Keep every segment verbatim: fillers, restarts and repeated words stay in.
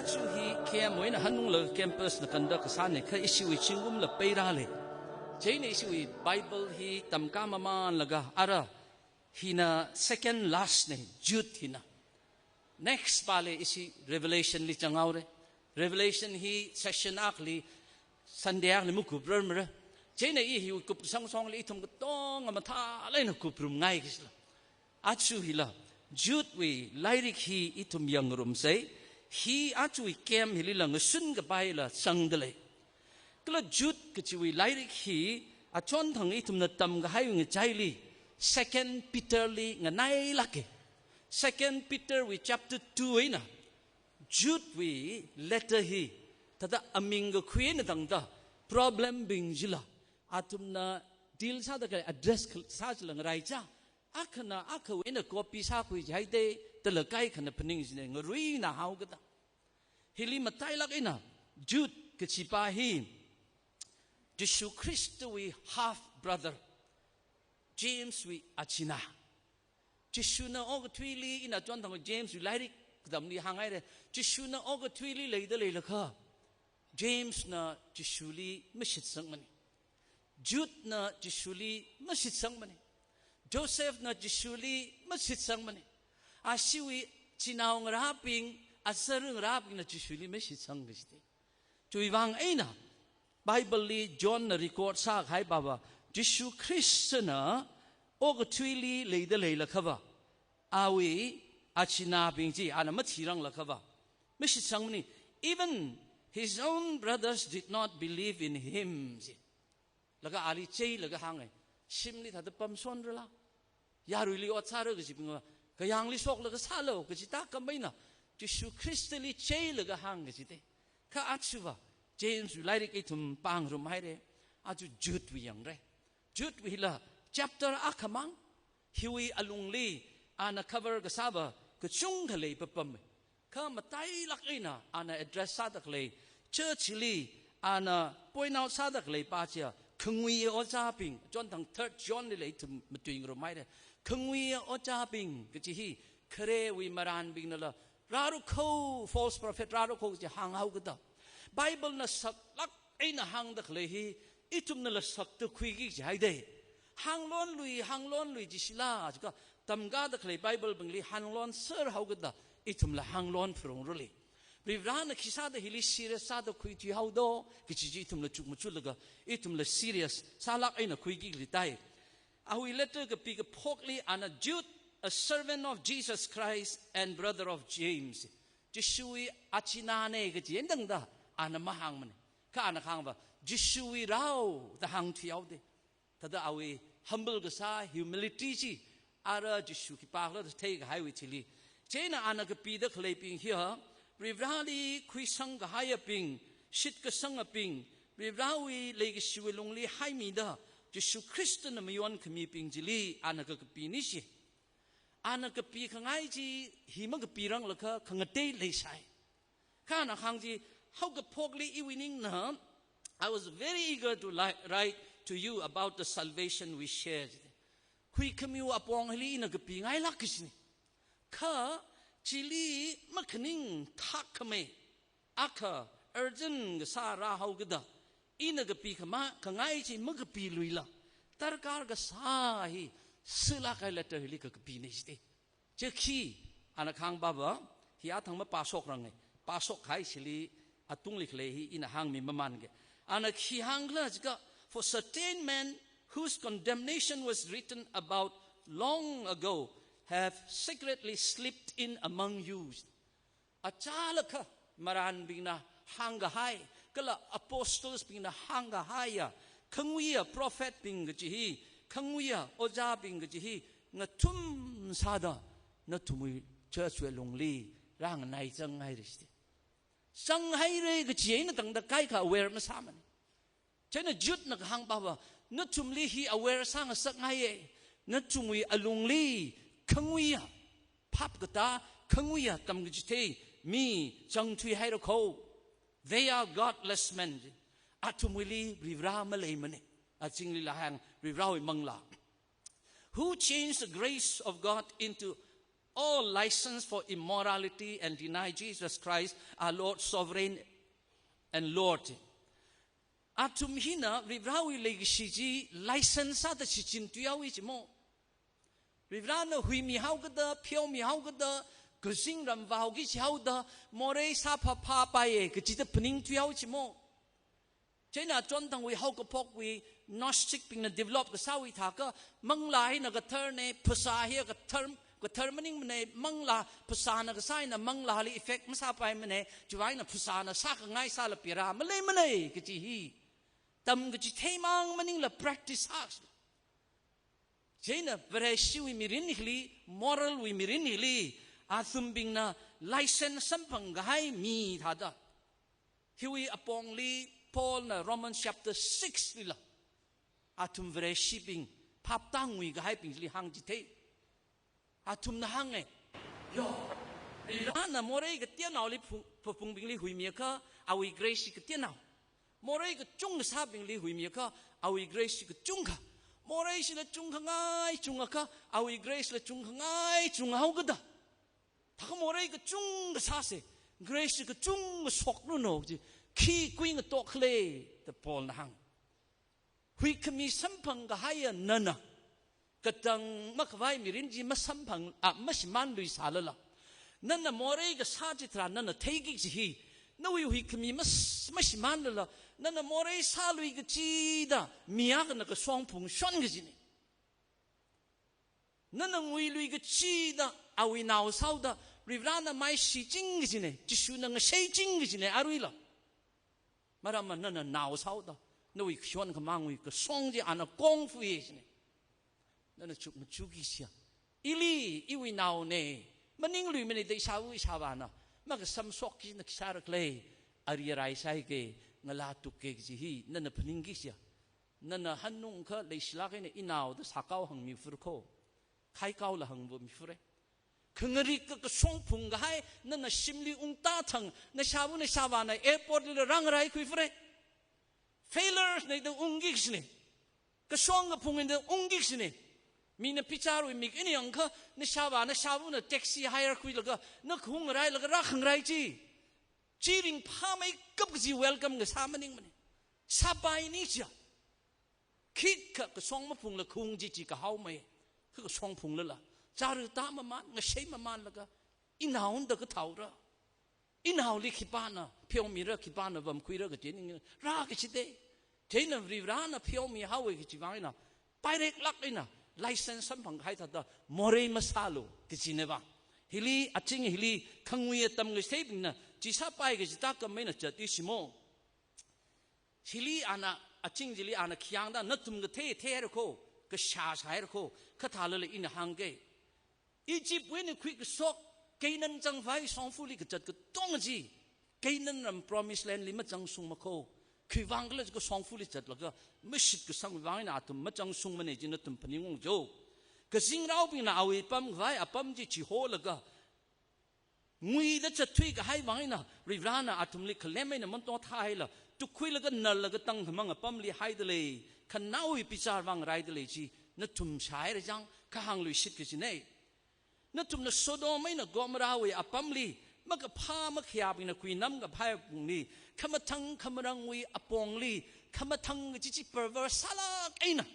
Aja hi K M wui eina hanunglaga campus na conduct kasāna, kha ishiwui zingkumla peirāli. Chieina ishiwui Bible hi tamkā mamanlaga ara hina second last na, Jude hina. Next pāli ishi Revelation li zanghaora. Revelation hi session akhali, Sunday akhali makuprarmara. Chieina i hi kupsang songli ithum katonga mathālāk eina kuprum ngai kajila. Aja hila, Jude wui lairik hi ithum yangngarumsa. Hi aja hi K M hilila ngasun kapaila zangdalei. Kala Jude kajiwui lairik hi achonthang ithumna tamkahaiwui ngachaili Second Peter li nganailāka. Second Peter wui chapter two eina Jude wui letter hi, thāda aming kakhui eina tangda problem bing chila, athumna deal sāda khalei, address kha-, sā chila ngaraicha, akhana akhawui eina copy sākhui jihaida, thālāk kaikhana phaning china ngaruina haokada. Hili matailāk eina Jude kajipa hi Jishu Khristawui half brother, James wui achinā. Jishuna okathuili, ina chonthang James wui lairik katamli hānghaira. Jishuna okathuili leida leilakha, James na Jishuli mashitsangmana. Jude na Jishuli mashitsangmana. Joseph na Jishuli mashitsangmana. Ashiwui chinaongarābing, azar ngarābingna Jishuli mashitsang kajite. Chiwuivang eina Bible li John na record sākahai pava, Jishu Khristana okathuili leida leilakhava, awui achinābing chi ana mathiranglakhava, mashitsangmana. Even his own brothers did not believe in him, ji. Laga ali cheilaga hānga, shimli thāda pamshonrala, yaruili ot sāra kajibingva, kayāngli shoklaga sālu kaji tākam eina, Jishu Khristali cheilaga hāng kajite. Kha ajava, James wui lairik ithum pāngarumhaira, aja Jude wui yangra. Jude wuila chapter akhamang, hiwui alungli ana cover kasāva kachungkha leipapama. Kha matailāk eina ana address sāda khalei, church li ana point out sāda khaleipa chiya, khanguiya ojābing, chonthang third John lila ithum matuingarumhaira. Khanguiya ojābing kaji hi, kharewui marānbingnala rāra kho, false prophet rāra kho kaji hānghaokada. Bible na saklāk eina hāngda khalei hi, ithumnala sakta khuiki jihaida. Hānglonlui, hānglonlui jisila, jiakha tamkāda khalei Bible bingli hānglonser haokada, ithumla hānglon phalungrali. Varivarana khisāda hili serious sāda khuithuihaodo, kaji chi ithumla chukmajalaga, ithumla serious sālāk eina khuiki kali tai. Awui letter kapi kaphokli ana Jude, a servant of Jesus Christ and brother of James. Jishuwui achināna kaji eina tangda ana mahāngmana. Kha ana kahāngva, Jishuwui rao da hāngthuihaoda. Thāda awui humble kasā, humility chi, ara Jishu khipākhala theikahaiwui thili. Chieina ana kapida khaleibing hiya, Varivarali khuisang kahaiyabing, shitkasangabing, Varivarawui leikashiwui lungli haimida, Jishu Khristana mayonkhami bing chili ana kakapina ji. Ana kapi khangai chi hi makapiranglakha khangatei leisai. Kha ana kahāng chi, haokaphokli iwui ningna, "I was very eager to li-, write to you about the salvation we share." Huikhamiwui apong hili ina kapingailāk kajina. Kha chili makhaning thākkhamei, akha urgent kasā rāhaokada, ina kapi khama, khangai chi makapiluila, darkar kasā hi silāk kahai letter hili kakapina jite. Chiakha ana kahāng pava, hi athang mapāshokrang e, pāshokkahai chili atungli khalei hi ina hāngmi mamange. Ana khi hāngkhala jiakha, "For certain men whose condemnation was written about long ago have secretly slipped in among you." Achālakha marānbingna hāngkahai, kala apostles bingna hāngkahaiya, khanguiya prophet bing kaji hi, khanguiya ojābing kaji hi, ngathum sāda nathumwui church wui lungli rānganaichang haira jite. Changhaira kaji eina tangda kaikha aware masāmana. Chieina Jude na kahāng pava, nathumli hi aware sāngasakngaiye, nathumwui alungli khanguiya, phap katā, khanguiya tamkachithei mi changthuihaira kho. They are godless men. Athumwuili Varivara maleimana. Azinglila hāng Varivarawui manglā. Who changed the grace of God into all license for immorality and deny Jesus Christ, our Lord, Sovereign and Lord. Athum hina Varivarāwui leikashi chi license sāda shichin tuihaowa jimo. Varivarāna huimihaokada, pheomihaokada, kazingram vāhaoki jihaoda, morei sāphāphā paiya kajida phaning tuihaowa jimo. China chonthangwui haokaphokwui Gnostic bingna develop kasāwui thākha, manglā hina katharna, phasā hi kathar, kathar maningmana, manglā phasāna kasā hina manglāli effect masāpaimana, chiwui eina phasāna sākhangai sāla pira maleimana kaji hi tamkachithei mang maningla practice sā. China Vareshiwui mirin hili, moral wui mirin hili, athumbingna license samphang kahai mi thāda. Hiwui apongli Paulna Romans chapter six lila athum Vareshibing, phaptāngui kahaibingli hāngchithei. Athumna hānga, yo, Varivarāna morei kateonaoli phu-, phaphungbingli huimiakha, awui grace kateonao. Morei kachungkha sābingli huimiakha, awui grace kachungkha. Morei shila chungkhangai chungakha, awui grace la chungkhangai chunghaokada. Thākha morei kachungkha sāsa, grace kachungkha shokluno ji, khi kuingatok khala, da Paulna hāng. Huikhami samphang kahaiya nana, katang makhavai mirin chi masamphang, a, mashimānlui sālala, nana morei kasā chitharan nana theiki kaji hi, nawui huikhami mas-, mashimānlala, nana morei sālui kachida mi akhana kashong phungshon kajina. Nana nguilui kachida awui nao sāhaoda, Varivarāna maishiching kajina, Jishuna ngasheiching kajina aruila. Maramva nana nao sāhaoda, nawui khayon khamangwui kashong chi ana kongfui jina. Nana chukmajaki jiya. Ili, iwui naona, maningluimana da ishāva ishāvāna, makasamshokki na khi sāra khala, ari arai sāhaiki, ngalā tukki kaji hi nana phaningki jiya. Nana hanungkha leishilāk eina inao da sākao hāngmiphur kho. Khaikaola hāngvāmiphura. Khangarik ka kashong phung kahai, nana shimli ungtā thang, nashāva nashāvāna airport lila rāngarai khuiphura. Failures na da ungki kajina. Kashong kaphung eina da ungki kajina. Mina bichar wui mik eina yangkha, nashāva nashāvana taxi hire khuilaga, na khaung ngarailaga rākhangarai chi. Chi ringphāmeikap kaji welcome kasā maningmana. Sāpaini jiya. Khikha kashong maphungla khaung chi chi kahaomei. Kha kashong phunglala, chara tāmamān, ngashei mamānlaga, inaona da kathāora. Inaoli khipāna pheomira, khipāna vamkhuira kaji ningra kachida. China Varivarāna pheomihaowa kajiwui vang eina, paireklāk eina, license samphang kahai thāda, morei masālu kajina va. Hili, aching hili, khangui atam kachitheibingna chi sāpai kajida khamei na chati shimo. Chili ana, aching chili ana khi hāngda, nathum kathei theihaira kho, kashā shāhaira kho, kha thālala ina hāngga. Egypt wui eina khuikashok, Canaan changvai shongfali kazat katonga chi, Canaan ram promised land li mazangsungma kho. Khiwui vang khala jiakha shongfali zatlaga mashitkasangwui vang eina athum mazangsungmana ji nathum phaningung jo. Kazingraobingna awui pamkhavai apam chi chiholaga, nguida zatthui kahai vang eina, Varivarāna athumli khalem eina manto thāhaila, tukhuilaga narlaga tangkhamang apamli haidalei, khanaowui bichar vang raidalei chi, nathum shāhaira jang, kha hāngluishit kajina. Nathumna Sodom eina Gomorrahwui apamli, makaphā makhayābingna kuinam kaphāwui apongli, khamathang khamarangwui apongli, khamathang kaji chi perverse sālāk eina,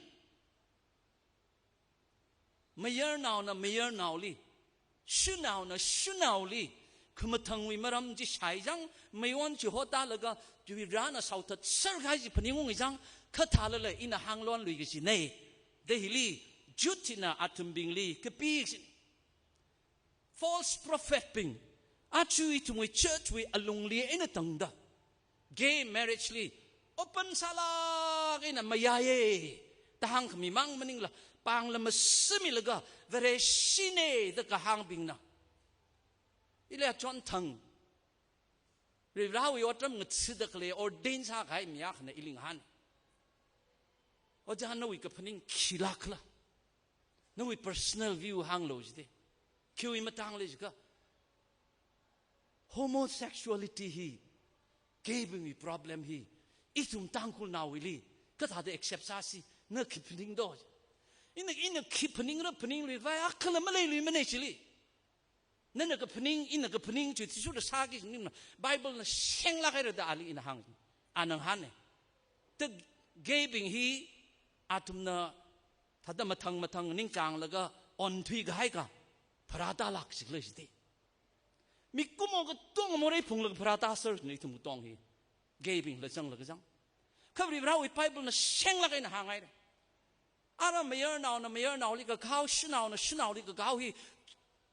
mayarnaona mayarnaoli, shunaona shunaoli, khamathangwui maram chi shāi jang, mayon chihotālaga, Varivarāna shaothatser kahai chi phaningung jang, kha thālala ina hānglonlui kajina. Da hili, Jude hina athumbingli kapi kajina. False prophet bing, aja ithumwui church wui alungli eina tangda, gay marriage li open sālāk eina mayāya da hāngkhami mang maningla, pāngla masimilaga, Vareshina da kahāngbingna, ili achonthang, Varivarāwui otram ngathada khalei ordain sākahai mi akhana ili ngahān. Ojā, nawui kaphaning khilāk khala? Nawui personal view hānglu jida. Khiwui matangli jiakha, homosexuality hi, gay bingwui problem hi, ithum Tangkhulnaowuili kathāda accept sāsi, na khi phaning do? Ina, ina khi phaningra phaningluivai akhala maleiluimana chili. Nana kaphaning, ina kaphaning chi athishurda sāki ningna Bible na shenglāk haira da ali ina hāng. Ana ngahāna. Tagabing hi athumna thāda mathang mathang ningchānglaga onthui kahai ka pharātālāk chikla jida. Mikumo katonga morei phunglaga pharātāser ni ithum katong hi. Gabingla zanglaga zang. Kha Varivarawui Bible na shenglāk eina hānghaira. Ara mayarnaona mayarnaoli kakao, shanaona shanaoli kakao hi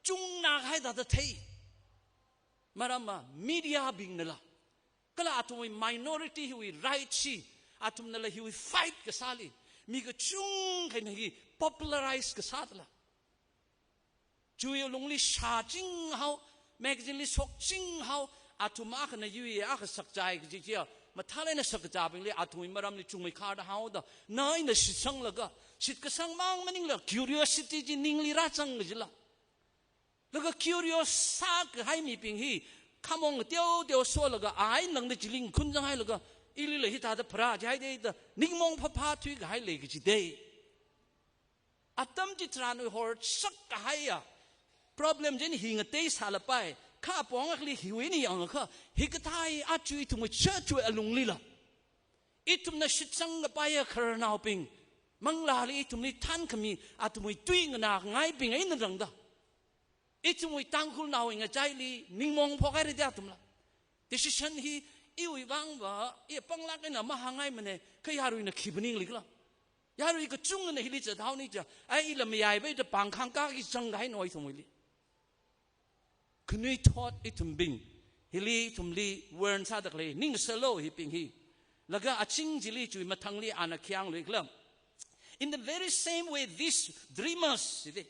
chungnā kahai thāda thei. Maramva media bingnala, kala athumwui minority hiwui right chi, athumnala hiwui fight kasāli, mi kachungkhana hi popularize kasādala. Chiwui alungli shāchinghao, magazine li shokchinghao, athum akhana yui akha sakchai kaji chiya, mathālāk eina sakkazābingli athumwui maramli chungmeikharda haoda, na ina shitsanglaga, shitkasang mang maningla curiosity chi ningli rāzang kajila. Laga curious sākahai mibing hi, khamong teoteo sholaga, ai nangda chili ngakhun zanghailaga, ilila hithāda pharā jihaida, ningmong phāphā thuikahai lei kajida. Atam chitharanwui horsak kahaiya problem china hi ngateisālapai, kha apong akhali hiwui eina yangakha, hikathā hi aja ithumwui church wui alunglila, ithumna shitsang kapaiya khararnaobing, manglāli ithumli thānkhami, athumwui tui nganāngaibing eina rangda, ithumwui Tangkhulnaowui ngachaili ningmong phokhaira da athumla. Decision hi iwui vangva, i panglāk eina mahāngngaimana, kha yaruina khi phaninglikhala? Yarui kachungana hili zathaoni ja, ai ila mayaipai da pāng khangkāki zangkahai no ithumwuili. Khanuithot ithumbing, hili ithumli warn sāda khalei, ningsalo hibing hi. Laga aching chili chiwui mathangli ana khi hāngluikhala? In the very same way, these dreamers, jida,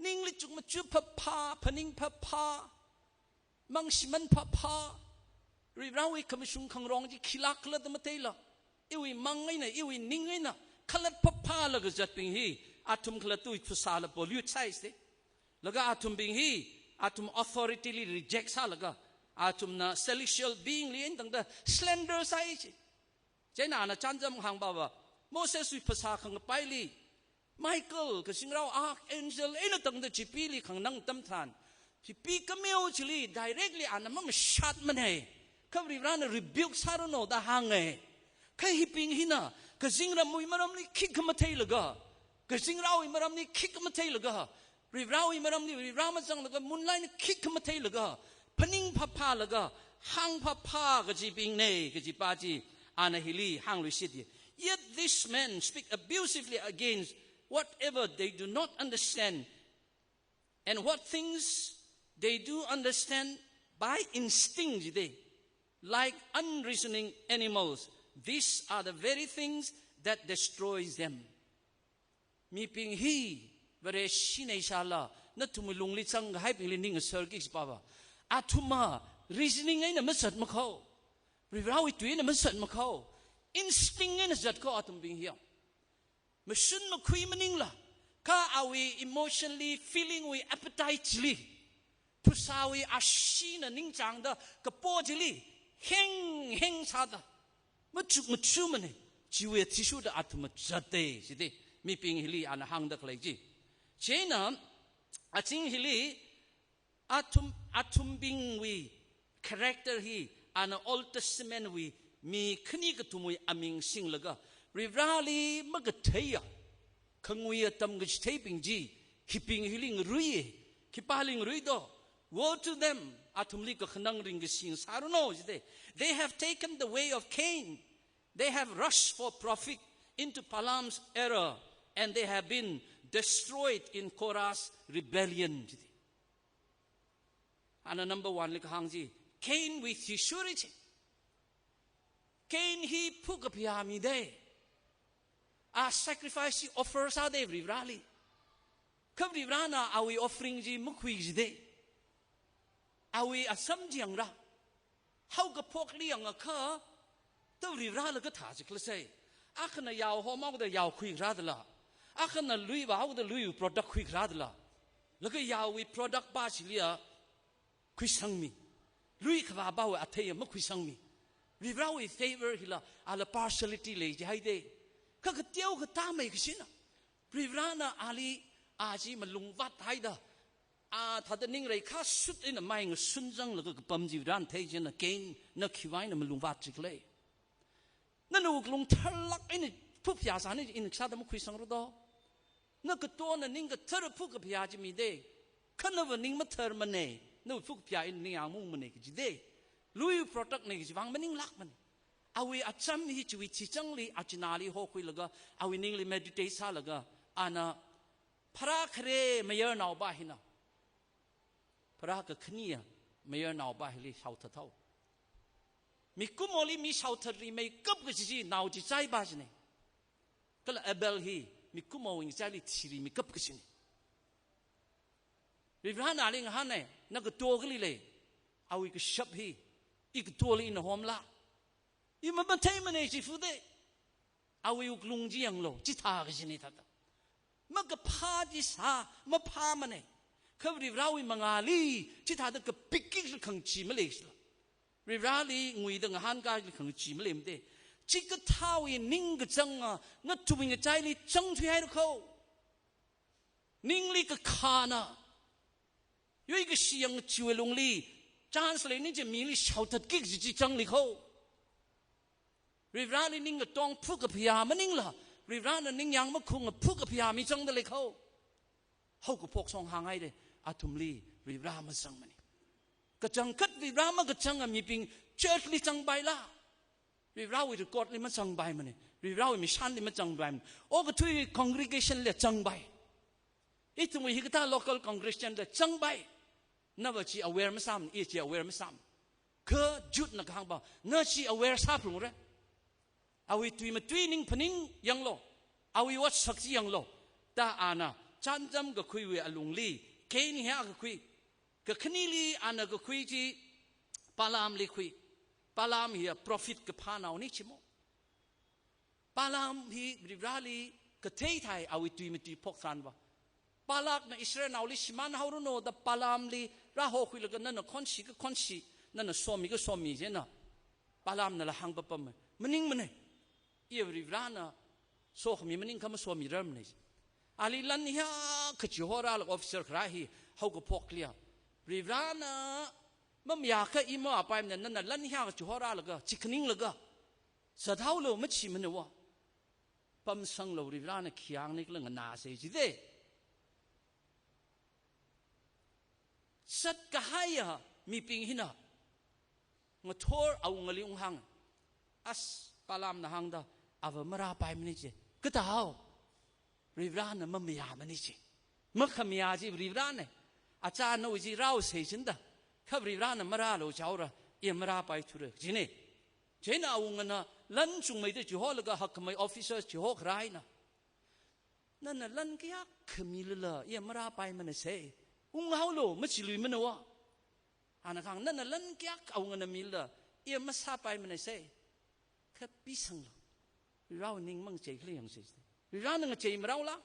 ningli chukmaja phāphā, phaning phāphā, mang shimān phāphā, Varivarawui khamashung khangarong chi khilākla da matheila, iwui mang eina, iwui ning eina khalat phāphālaga zatbing hi, athum khalattawui phasāla pollute sāi jida. Laga athumbing hi, athum authority li reject sālaga, athumna celestial being li eina tangda slander sāi ji. Chieina ana chānjam hāngpava, Moseswui phasā khangapaili, Michael, kazingrao archangel eina tangda chipili khanganang atam tharan, chipi kameo chili directly ana mamashatmana. Kha Varivarana rebuke sāranu da hānga. Kha hibing hina, kazingramwui maramli khikha matheilaga, kazingraowui maramli khikha matheilaga, Varivarawui maramli Varivara mazanglaga, moonlight khikha matheilaga, phaning phāphālaga, hāng phāphā kajibingna, kajipa chi, ana hili hāngluishit ji. Yet these men speak abusively against whatever they do not understand, and what things they do understand by instinct, jida, like unreasoning animals. These are the very things that destroys them. Mibing hi, Vareshi neisāla, nathumwui lungli zangkahaibingli ningserki jipava, athumva reasoning eina mazatma kho. Varivarawui tui eina mazatma kho. Instinct eina zat kho athumbing hiya. Mashun makhui maningla, kha awui emotionally, feeling wui appetite chili, phasāwui ashina ningchāngda kapo chili, heng heng sāda, machuk machumana, chiwui athishurda athum mazata, jida, mibing hili ana hāngda khalei chi. Chieina, aching hili, athum, athumbingwui character hi, ana Old Testament wui mi khani kathumwui aming singlaga, Varivarali makatheiya, khangui atam kachitheibing chi, hibing hili ngaruiya, khipāli ngarui do. Woe to them, athumli kakhanang ringkashi sāranu jida. They have taken the way of Cain. They have rushed for profit into Balaam's error, and they have been destroyed in Korah's rebellion, jida. Ana number one li kahāng chi, Cain wui athishurra chi. Cain hi phakaphayā mida. A sacrifice chi offer sāda Varivarali. Kha Varivarana awui offering chi makhui jida. Awui asam chi yangra. Haokaphokli yangakha, ta Varivarala kathā chikhala sai. Akhana yao homhaoda yao khuikharādala, akhana lui vāhaoda lui product khuikharādala, laga yaowui product pa chiliya khuisangmi. Lui khavā pawui atheiya makhuisangmi. Varivarawui favor hila, ala partiality lei jihaida. Kha kateokha tāmeikashina, Varivarana ali, a chi malungvāt haida, a thāda ning reikha sut eina mai ngasun zanglaga kapam chi Varena thei chieina Cain, na khiwui vang eina malungvāt chi khala? Nana wuklung tharlāk eina phuphayā sāni, ina kasāda makhuisangra do? Na katona ning kathara phukaphayā chi mide. Kha nava ning matharmane, nava phukaphayā eina ning yangmaungmane kaji de. Lui product ne kaji vang maninglākmane. Awui acham hi chiwui chichangli, achinali hokhuilaga, awui ningli meditate sālaga, ana pharā khare mayarnaopa hina, pharā kakhane mayarnaopa hili shaothat haowa. Mikumoli mi shaothat rimeikap kaji chi nao chichaipa chine. Kala Abel hi mikumowui ngachaili thi rimeikap kajine. Varivarana ali ngahāne, na kato kali lei, awui kashap hi i katoli ina homla? I mamatheimane chi fude. Awui wuklung chi yanglu, chithā kajine thāda. Makaphā chi sā, maphāmane. Kha Varivarawui mangāli chithāda kapik kikla khangachee maleishila. Varivarali nguida ngahānkakla khangachee maleimade. Chikathāwui ningkachanga nathumwui ngachaili changthuihaira kho. Ningli kakhana, yuikashi yangchiwui lungli, chance leini chi mili shaothatki kaji chi changli kho. Varivarali ning katong phukaphayā maningla, Varivarana ningyāng makhunga phukaphayā mi changda lei kho. Haokaphok song hānghaire, athumli Varivara mazangmane. Kachangkhat Varivara makachanga mibing church li zangpaila? Varivarawui record li mazangpaimane. Varivarawui mission li mazangpaimane. Okathui congregation li zangpai. Ithumwui hikathā local congregation li zangpai. Nava chi aware masāmane, i chi aware masāmane. Kha Jude na kahāngpa, na chi aware sāphalungra. Awui tui matui ning phaning yanglu. Awui otsak chi yanglu. Da ana, chānjam kakhuiwui alungli, Cain hi akakhui. Kakhaneli ana kakhui chi Balaamli khui. Balaam hi a prophet kaphānaone chimo. Balaam hi Varivarali kathei thai awui tui matui phok tharanva. Balakna Israelnaoli shimān haoranu da Balaamli rāhokhuilaga nana khonshi kakhonshi, nana somi kasomi chieina Balaamnala hāngpapam. Maningmane. Iya Varivarana sokhami maningakha masomirarmane. Ali lan hiyākha chihorālaga officer kharā hi haokaphokliya, Varivarana mamayākha i mavāpaimane, nana lan hiyākha chihorālaga, chikhaninglaga zathaolu machimanava. Pamsanglu, Varivarana khi hāngni khala nganāsei jide. Zatkahaiya mibing hina ngathor awungali unghāng. As, Balaamna hāngda, ava marāpaimane chi. Kathāhao? Varivarana mamayāmane chi. Makhamayā chi Varivarane. Achānao chi rāhaosei chinda. Kha Varivarana marālu jihaora, i marāpaithura jine. Chieina awungana lan chungmeida chiholaga hakkhamei officers chihokharaina, nana lan kayākha milala, i marāpaimanasei. Unghaolu, machiluimanava. Ana kahāng, nana lan kayākha awungana milala, i masāpaimanasei. Kha pisanglu. Varivara ning mangachei khala yangsei. Varivarana ngachei maraola?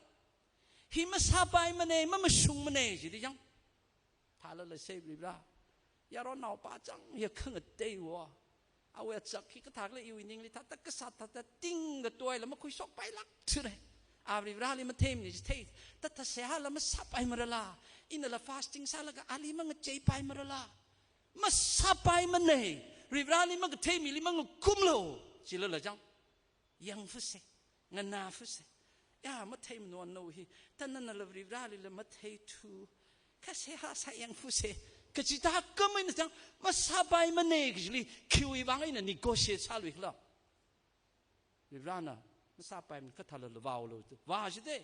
Hi masāpaimane, mamashungmane, jidi yang. Thālalasei Varivara. Yaronnaopa chang ya khangateiva. Awui achak hikathā khala iwui ningli thāda kasā thāda ting katoila makhuishokpailākthura. A Varivarali matheimane chithei. Thāda seihāla masāpaimarala? Inala fasting sālaga ali mangacheipaimara la? Masāpaimane. Varivarali makathei mili mangakumlu. Chilala chang. Yangfuse, nganāfuse. Ya, matheimano nao hi. Thāda nanala Varivaralila matheithu. Kha seihā sāyangfuse. Kaji thākhamei eina chang, masāpaimane kajili, khiwui vang eina negotiate sālui khala? Varivarana masāpaimane, kathālala vāolu. Vā jide.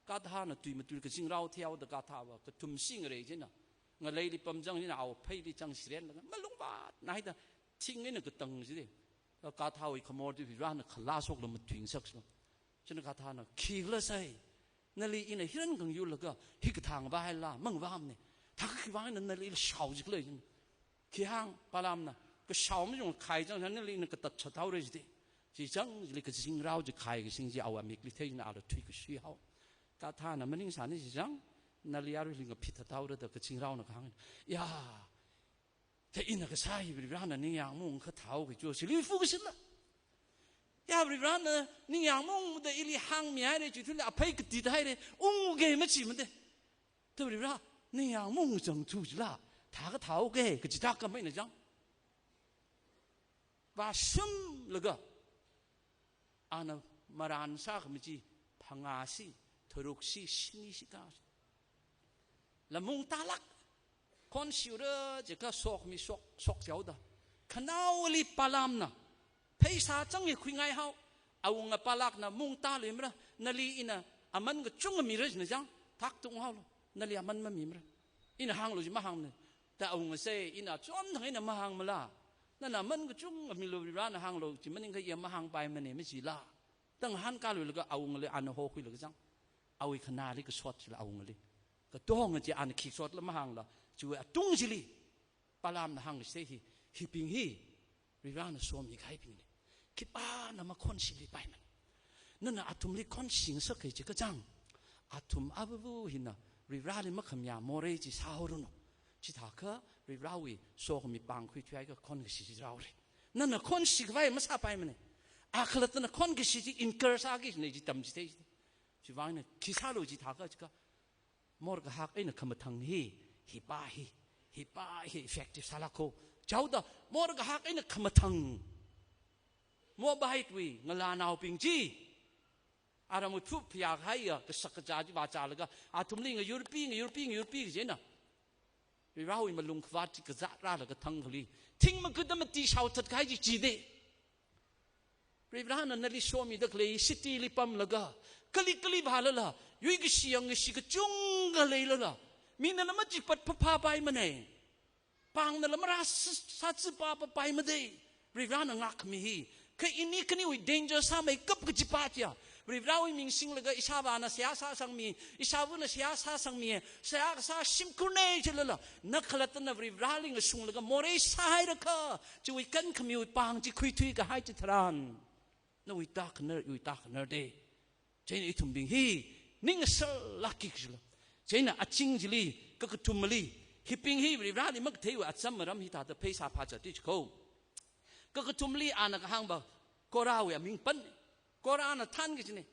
Gadhana tui matui kazingrao theihaoda gadhava kathum singare jina. Ngaleili pamzang jina, awui pheili chang sirenlaga malungvātna haida thing eina katang jide. Gadhawui khamor chi Varivarana khalāshokla matuingasaksa. China gadhana, khikhala sai, nali ina hiran khangyurlaga hikathā ngavāhaila? Mangavāmane. Thākha khiwui vang eina nali shao jikhala jina. Khi hāng Balaamna, kashao majung khai chang, nali ina katatchat haora jide. Chi chang chili kazingrao chi khai kasing chi awui amikli theina ala thuikashui hao. Gadhana maningsāni chi chang, nali aruili ngaphit thathaora da kazingraona kahāng. Ya, thāda ina kasā hi Varivarana ningyāng maungkha thao kajo, chili fu kasila. Ya, Varivarana ningyāng maungda ili hāngmihaire, chithuli aphei katit haire, ungge machimade. Thāda Varivara, Ningyāng mung zangthu jila, thākha thāhaoke, kaji thākha maina chang. Vāshimlaga, ana marān sākhami chi, phangāshi, tharuksi, shinishi ka. Lamung tālāk, khonshiura jiakha shokmi shok, shok chaoda. Khanaowali Balaamna, pheisā chang hi khuingai hao, awunga Balakna mung tāluimara, nali ina aman kachunga mira jina chang, thaktung haolu, nali aman mamimara. Ina hānglu chi mahāngmana. Da awunga sei, ina chomthang eina mahāngmala. Nana aman kachunga milu Varivarana hānglu chi maningakha iya mahāngpaimana majila. Da ngahānkāluilaga awungali ana hokhuilaga chang. Awui khanāli kashot chila awungali. Katonga chi ana khi shotla mahāngla, chiwui atung chili Balaamna hāngkasei hi, hibing hi, Varivarana somi kahaibingna. Khipāna makhonshilipaimana. Nana athumli khonshingasak kahai chi kachang, athum avuvu hina Varivarali makhamayā morei chi sāhaoranu. Chithākha Varivarawui sokhami pāng khuithuihaiakha khonkashi chi rāhaora. Nana khonshi khavai masāpaimana. A khalattana khonkashi chi incur sāki jina chi tamchithei chi. Chiwuivang eina khi sālu chithākha jiakha, morkahak eina khamathang hi, hi pā hi, hi pā hi effective sālāka. Chaoda, morkahak eina khamathang Moabitewui ngalānaobing chi, aramwui phup phayā kahaiya kasak kazā chi vāzālaga, athumli ngayurpi, ngayurpi, ngayurpi kajina. Varivarawui malung khavāt chi kazā rālaga thang akhali, thing makuda mati shaothat kahai chi chida. Varivarana nali somida khalei cityli pamlaga, kali kali vālala, yuikashi yangkashi kachungkha leilala, minala machipat phāphāpaimana. Pāngnala marā sā, sāzipā pāpaimada. Varivarana ngākkhami hi. Kha ini khaniwui danger sāmeikap kajipa chiya, Varivarawui ming singlaga ishāvāna seihā sāsangmi, ishāvana seihā sāsangmi, seihā kasā shimkhurna jilala, na khalattana Varivarali ngashunglaga morei sāhairakha, chiwui kankhamiwui pāng chi khuithui kahai chitharan, nawui tākhanar, iwui tākhanar da. Chieina ithumbing hi ning ngasarlākki kajila. Chieina aching chili, kakathumali, hibing hi Varivarali makatheiwui acham maram hithāda pheisā phāzat chi ko. Kakathumali ana kahāngva, Korahwui aming pan. Korahna thān kajina.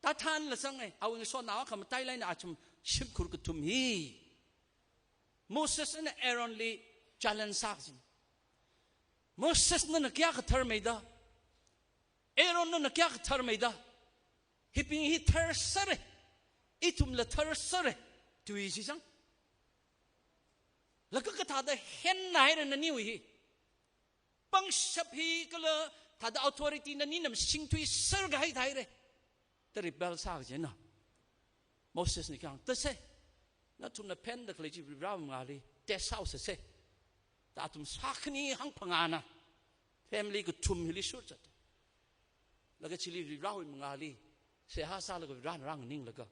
Dathanla zanga, awui ngasotnao akha mataila eina athum shimkhur kathum hi Mosesna Aaronli challenge sā kajina. Moses, nana kayākha tharmeida, Aaron, nana kayākha tharmeida, hibing hi tharsera, ithumla tharsera, tui chi chang. Laga kathāda henhaira naniwui hi. Pangshap hi kala thāda authority nanina masingthuiser kahai thāhaira. Da rebel sā kajina. Mosesna kahāng, thāse. Nathumna phenda khalei chi Varivarawui mangāli test sāhaosase. Da athum sākhani hangphangāna family kathum hili surzat. Laga chili Varivarawui mangāli seihā sālaga Varivarana rānganinglaga,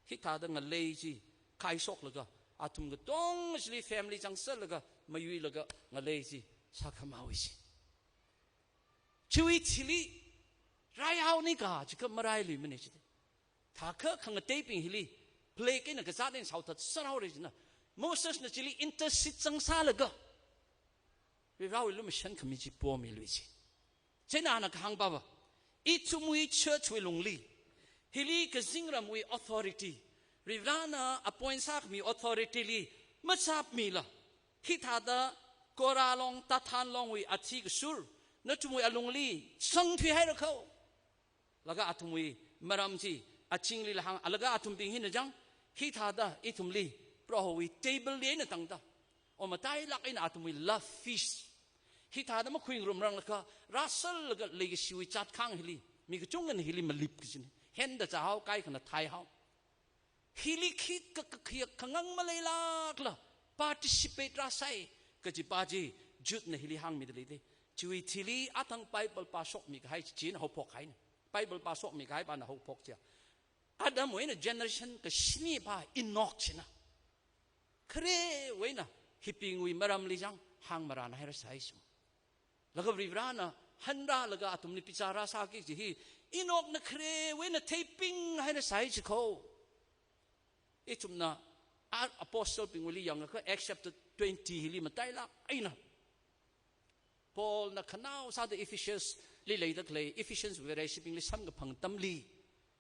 hithāda ngalei chi khaishoklaga, athum katonga chili family changserlaga, mayuilaga ngalei chi sākhamhaowa chi. Chiwui thili raihaonika jiakha marailuimana chida. Thākha khangateibing hili plague eina kazāt eina shaothatser haora jina. Mosesna chili intercede zangsālaga, Varivarawui lumashan khami chi pomiluiya chi. Chieina ana kahāngpava, ithumwui church wui lungli, hili kazingramwui authority, Varivarana appoint sākhami authority li machapmila, hithāda Korah long, Dathan longwui athi kasur nathumwui alungli zangthuihaira ko. Laga athumwui maram chi achinglila hāng, laga athumbing hina chang, hithāda ithumli Prohowui table li eina tangda, o matailāk eina athumwui love feast, hithāda makhuingarumranglakha, rāserlaga leikashiwui zatkhang hili mi kachungkhana hili malip kajina. Henda zāhao, kaikhana thaihao. Hili khikha kakhayak khangang maleilākla participate rāsai kajipa chi Judena hili hāngmida leida. Chiwui thili athang Bible pāshokmi kahai chi china haophok haina. Bible pāshokmi kahai pana haophok chiya, Adamwui eina generation kashinipa Enoch china. Kharewui eina hibingwui maramli chang hāngmarānhairasai sum. Laga Varivarana hanrālaga athumli bichar rāsāki kaji hi, Enochna kharewui eina theipinghairasai chi ko. Ithumna a-, apostle bingwuili yangakha Acts chapter twenty hili matailāk eina Paulna khanao sāda Ephesus li leida khalei Ephesians Vareshibingli samkaphang atamli,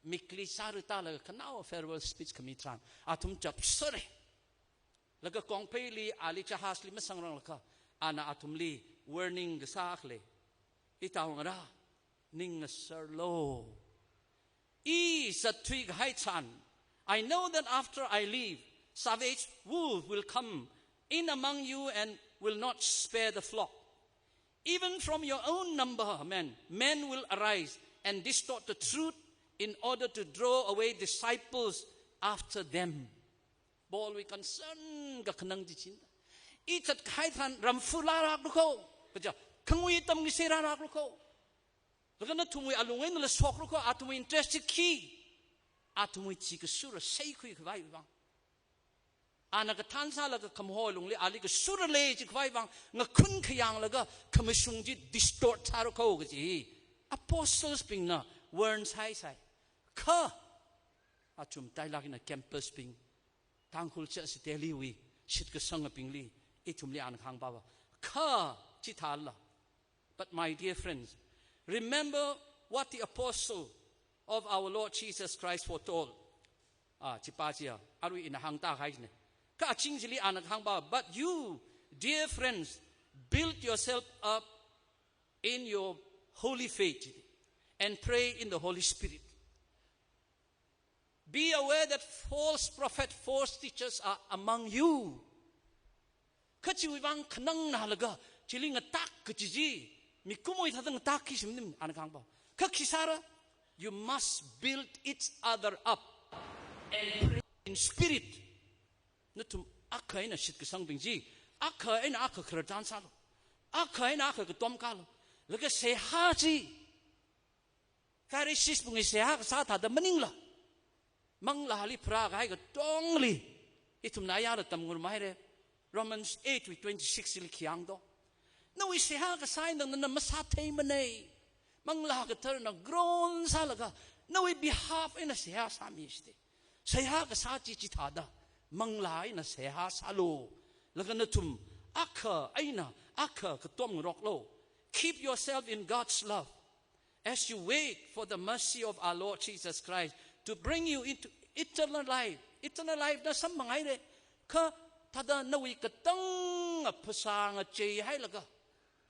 mikli sāra tālaga khanao farewell speech khami tharan athum chapsera. Laga kongpeili ali jahazli masangrang lakha, ana athumli warning kasā akha lei. Itaungara, ning ngasarlu. I zatthui kahai tharan, I know that after I leave, savage wolf will come in among you and will not spare the flock. Even from your own number, men, men will arise and distort the truth in order to draw away disciples after them. Paulwui concern kakhanang chi china. I zat kahai tharan ramfu rāraklu kho. Kaja, khangui tamkasei rāraklu kho. Laga nathumwui alung einala shoklu kho, athumwui interest chi khi. Athumwui chi kasura seikhui khavai vang. Ana kathan sālaga khamahoi lungli ali kasura lei chi khavai vang, ngakhun khayang laga khamashung chi distort sāra kho kaji hi apostles bingna warn sāsai. Kha, achum tailak eina campus bing, Tangkhul Church Delhi wui shitkasangabingli, ithumli ana kahāng pava. Kha, chithāla. But my dear friends, remember what the apostle of our Lord Jesus Christ foretold. Ah, chipa chiya, arui ina hāngtāhaine. Kha aching chili ana kahāng pava, but you, dear friends, build yourself up in your holy faith and pray in the Holy Spirit. Be aware that false prophet, false teachers are among you. Kha chiwui vang khanangna laga, chili ngatak kaji chi, mikumowui thāda ngatak khi shim nim ana kahāng pava. Kha khi sāra, you must build each other up and pray in spirit. Nathum akha eina shitkasangbing chi, akha eina akha khararchan sālu. Akha eina akha katom kālu. Laga seihā chi, Pharisees bingwui seihā kasā thāda maningla, manglāli pharākahai katongli, ithumna ayāla tamngarumhaire. Romans eight wui twenty-six li khi hāng do. Nawui seihā kasā eina nana masātheimanei. Manglā Katharana groan sālaga, nawui behalf eina seihā sāmi shite. Seihā kasā chi chithāda, manglā eina seihā sālu. Laga nathum akha eina akha katom ngaroklu. Keep yourself in God's love as you wait for the mercy of our Lord Jesus Christ to bring you into eternal life. Eternal life na samphanghairai. Kha thāda nawui katang phasā ngacheihailaga,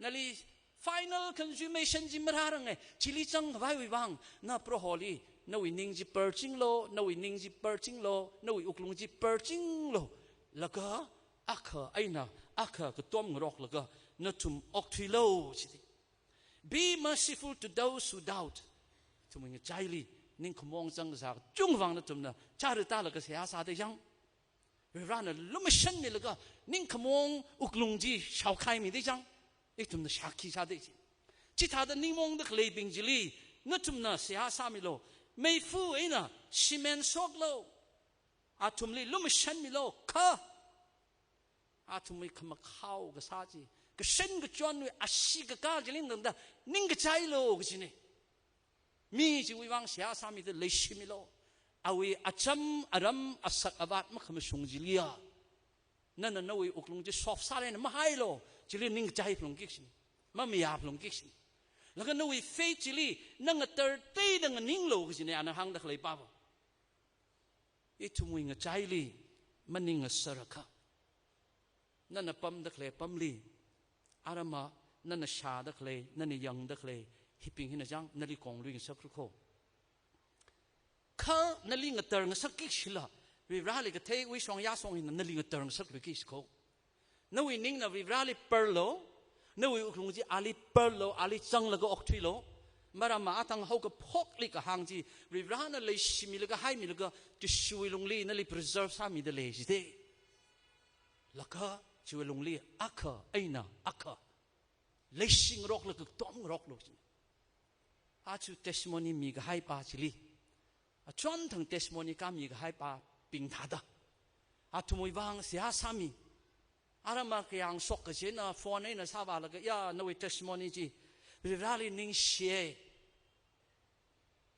nali final consummation chi marārange. Chili zangkhavaiwui vang, na Proholi nawui ning chi perchinglu, nawui ning chi perchinglu, nawui wuklung chi perchinglu. Laga akha eina akha katom ngaroklaga nathum okthuilu chiti. Be merciful to those who doubt. Ithumwui ngachaili ningkhamaong zangkazā kachungkha vang nathumna chara tālaga seihā sāda jang. Varivarana lumashanmilaga ningkhamaong wuklung chi shaokhaimida jang. Ithumna shākhi sāda chi. Chithāda ningmaongda khaleibing chili nathumna seihā sāmilu. Meifa eina shimen shoklu. Athumli lumashanmilu. Kha athumwui khamakhao kasā chi, kashan kachonwui ashee kakā chili ningtangda ningkachailu kajine. Mi chiwui vang seihā sāmida leishimilu. Awui acham aram asak avat makhamashung chiliya, nana nawui wuklung chi soft sālei eina mahailu. Chili ningkachai phalungki kajine. Mamayā phalungki kajine. Laga nawui faith chili na ngatar teida nganinglu kajine, ana hāngda khalei pava. Ithumwui ngachaili maning ngasarakha, nana pamda khalei apamli, arama nana shāda khalei, nana yangda khalei, hibing hina jang nali konglui ngasakra kho. Kha nali ngatar ngasakki kashila, Varivarali katheiwui shong yāshong hina nali ngatar ngasakluiki kaji kho. Nawui ningna Varivarali parlu, nawui wuklung chi ali parlu, ali zanglaga okthuilu. Maramva athang haokaphokli kahāng chi, Varivarana leishimilaga haimilaga, Jishuwui lungli nali preserve sāmida lei jite. Laga chiwui lungli akha eina akha leishingarokla katom ngaroklu. Aja testimony mikahai pa chili, achonthang testimony kami kahai pabing thāda, athumwui vang seihā sāmi. Arama kayāng shok kachina phone eina sāvālaga, ya, nawui testimony chi Varivarali ningshiye,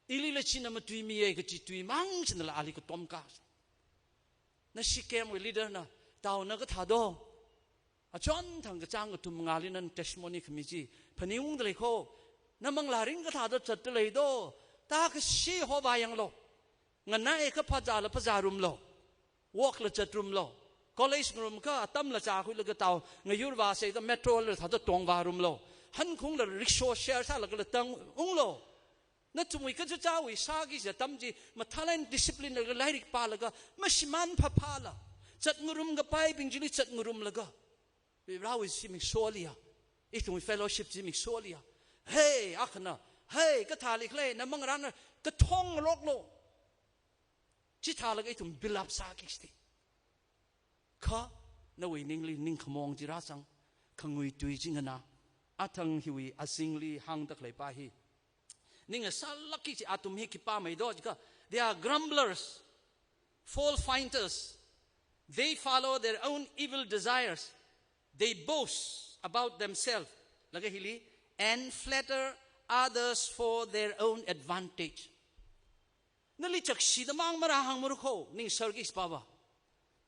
ilila china matuimiye kaji tui mang chinala ali katom ka. Nashi camp wui leader na, taona kathā do? Achonthang kachāng kathum ngāli nana testimony khami chi phaningungda lei kho. Na manglā ringkathāda zatda lei do? Tākashi hovā yanglu. Nganai akha phazāla phazārumlu. Walk la zatrumlu. College ngarumkha atamla chākhuilaga tao ngayur vāsei da metro la thāda tongvārumlo. Hankhungla rickshaw share sālagala tangunglo. Nathumwui kachichāwui sāki atam chi mathālāk eina discipline laga lairik pālaga mashimān phāphāla, zatngarum kapaibing chili zatngarumlaga, Varivarawui zimiksholiya, ithumwui fellowship zimiksholiya, hei, akhana, hei, kathāli khalei, na mangarāna kathongroklo. Chithālaga ithum build up sāki kaji. Kha, nawui ningli ningkhamong chi rāzang, khangui tui chi nganā, athang hiwui azingli hāngda khaleipa hi. Ning ngasālākki kaji athum hi khipāmei do jiakha, they are grumblers, fault finders. They follow their own evil desires. They boast about themselves. Laga hili, and flatter others for their own advantage. Nali chakshida mang marāhāngmara kho, ning serki kajipa va.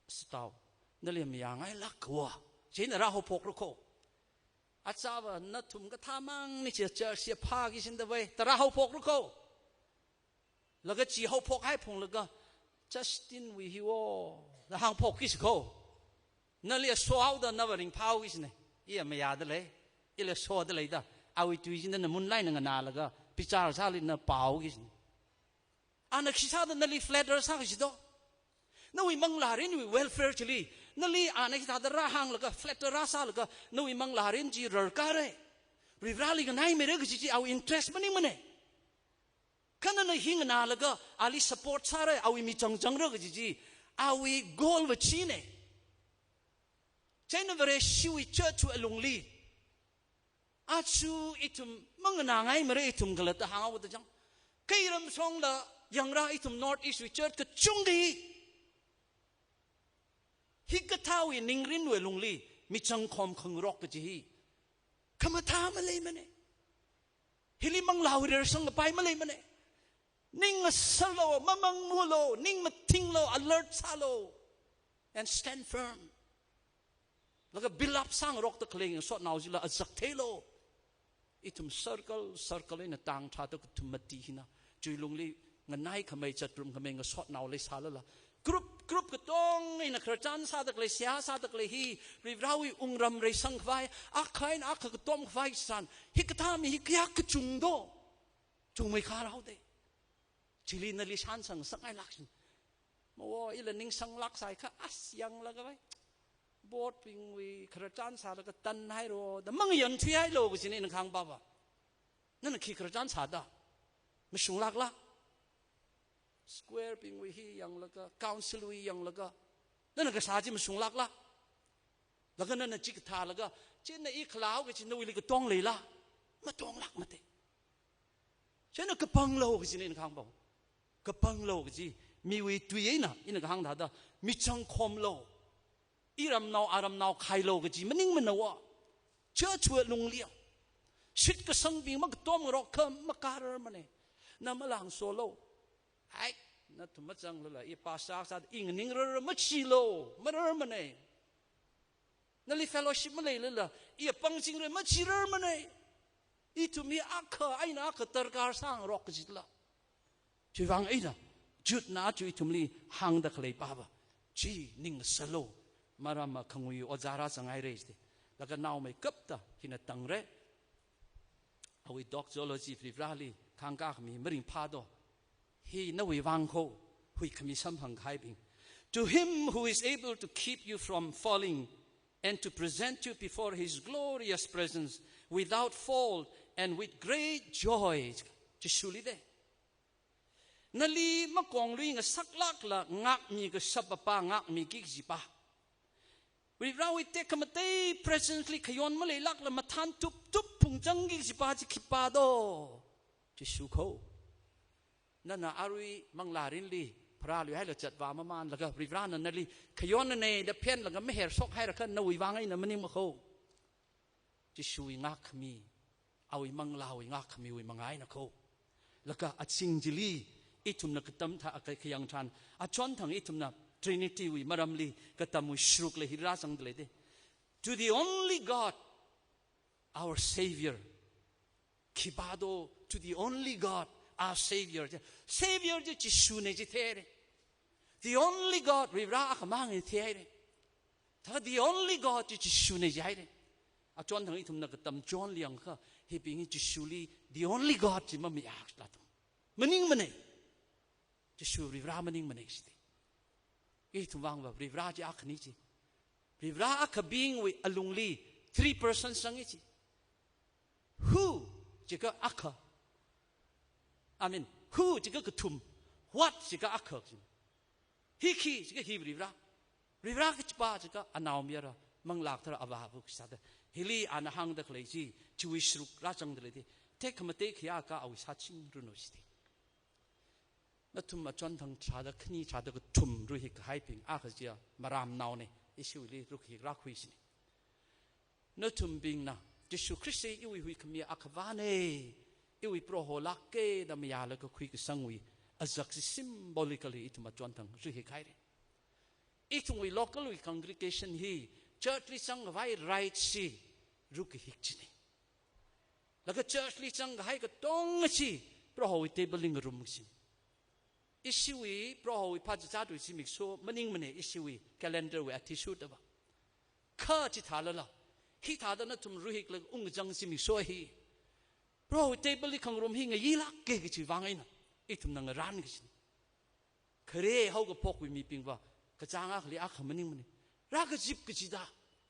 Stao, nali mayāngailāk kho, chieina rāhaophokra kho. Achāva nathum kathāmangna chi church ya phāki kaji da vai, da rāhaophokra kho. Laga chi haophokhai phunglaga, Justin wui hi wo, da hāngphokki kaji kho. Nali asohaoda nava ringphāhaoki kajina. Iya mayāda lei, ila soda leida, awui tui chi nana munlāk eina nganālaga, bichar sāli na pao kaji kajina. Ana khi sāda nali flatter sāki kaji do? Nawui manglārinwui welfare chili, nali ana hithāda rāhānglaga, flatter rāsālaga, nawui manglārin chi rarkāra, Varivarali nganaimeira kaji chi awui interest maningmana. Kha nana hi nganālaga, ali support sāra, awui michang changra kaji chi, awui goal va china. Chieina Vareshiwui church wui alungli, aja ithum manganāngaimeira ithum khalatta hānghaoda chang. Kha iram shongla yangra ithum North East wui church kachungkha hi, hikathāwui ningrinwui lungli michang khomkhangarok kaji hi khamathā maleimana. Hili manglāwui rersang kapai maleimana. Ning ngasālo, mamangmulo, ning mathinglo, alert sālo, and stand firm. Laga build up sāngarokda khalei ngasotnao chila azak theilu. Ithum circle, circle eina tangthāda kathum mati hina, chiwui lungli nganaikhamei, zatrumkhamei ngasotnao leisālala, group, group katong eina khararchan sāda khalei, seihā sāda khalei hi, Varivarawui wungram reisang khavai, akha eina akha katom khavai san, hikathā mi hi kayākha kachung do, chungmeikhar haoda. Chili nali shānsang sāngailāk kaji. Mawo, ila ningsanglāk sāi kha, as yanglaga vai, board bingwui khararchan sālaga tanhaira da mangyān thuihailo kajina ina kahāngpa va. Nana khi khararchan sāda? Mashunglākla? Square bingwui hi yanglaga, council wui yanglaga, nana kasā chi mashunglākla? Laga nana chikathā laga, chieina i khalao kaji nawuili katong leila? Matonglākmada. Chieina kapanglo kajina ina kahāngpa. Kapanglo kaji, miwui tui eina, ina kahāng thāda, michang khomlo. Iramnao, aramnao khailo kaji maningmana va. Church wui lungli ya, shitkasangbing makatomngarok kha makararmana. Na malāngsolo. Hai, nathum machanglala, i pastor sāda i nganingrarra machilo, mararmana. Nali fellowship maleilala, i pangchingra machirarmana. Ithum hi akha eina akha darkar sāngarok kajila. Chiwuivang eina, Jude na aja ithumli hāngda khaleipa va, chi ning ngasālo, maramva khangui ojā rāzanghaira jida. Laga naomeikapta hina tangra. Awui doxology Varivarali khangka khami maringphā do. Hi nawui vang kho, huikhami samphangkahaibing. To him who is able to keep you from falling and to present you before his glorious presence without fault and with great joy. Jishuli da. Nali makong lui ngasaklākla ngākmi kashapa pa, ngākmiki kajipa. Varivarawui tekhamatei presence li khayon maleilākla mathān tuptup phungchangki kajipa chi khipa do? Jishu kho. Nana arui manglārinli pharāluihaila zatvā mamanlaga Varivarana nali khayonnei da phenlaga mahershok hairakha nawui vang eina maningma kho. Jishuwui ngākkhami, awui manglāwui ngākkhamiwui manga eina kho. Laga azing chili, ithumna katam thā akai khayang tharan, achon thang ithumna Trinity wui maramli katamwui sharukla hi rāzangda lei da. To the only God, our Savior. Khipa do, to the only God, our Savior. Savior chi Jishuna jithei haira. The only God, Varivara akhamang jithei haira. Thāda the only God chi Jishuna jihaira. Achonthang ithumna katam John li yangakha, hibing hi Jishuli the only God chi mamayāla thum. Maningmana. Jishu Varivara maningmana shiti. Ithumwui vang va Varivara chi akhana chi. Varivara akhabingwui alungli three persons zangi chi. Who jiakha akha. I mean, who jiakha kathum. What jiakha akha. Hi khi jiakha hi Varivara. Varivara kachipa jiakha anaomayara. Manglā kathara avāva kasā thāda. Hili ana hāngda khalei chi, chiwui sharuk rāzangda leida. Tekhamatei khayākha awui sāchingranu shiti. Nathum achonthang tharāda khani tharāda kathum ruihik kahaibing, akha chiya maramnaona, ishiwuili rukhik rākhui shini. Nathumbingna, Jishu Khrista iwui huikhami akhavāna, iwui Proho lāka da mayālaga khuikasangwui azak chi symbolically ithum achonthang ruihik haira. Ithumwui local wui congregation hi church li zangkhavai right chi rukahik china. Laga church li zangkahai katonga chi Prohowui table li ngarumki china. Ishiwui Prohowui phāchāchāda zimiksho maningmana, ishiwui calendar wui athishurda va. Kha chithālala, hithāda nathum ruihiklaga ungzang zimiksho hi Prohowui table li khangarum hi ngayilāka kachiwui vang eina ithumna ngarānki china. Khare haokaphokwui mibing va, kachāng akhali akha maningmana. Rākazip kachida,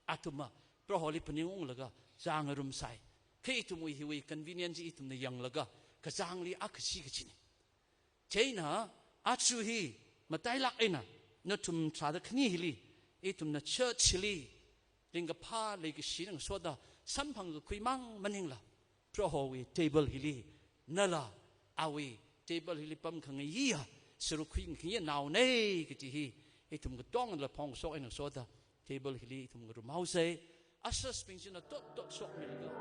athumva Proholi phaningunglaga zāngarumsai. Kha ithumwui hiwui convenience ithumna yanglaga, kachāngli akha chi kachina. Chieina, aja hi matailāk eina, nathum tharāda khani hili, ithumna church hili, ringkaphā leikashi ngasoda, samphang kakhui mang maningla, Prohowui table hili, nala, awui table hili pamkhangayiya, sāruk khuikhangayi naona kaji hi, ithum katongala phongshok eina ngasoda, table hili ithum ngarumhaosei, ushers bing china tot tot shokmilaga.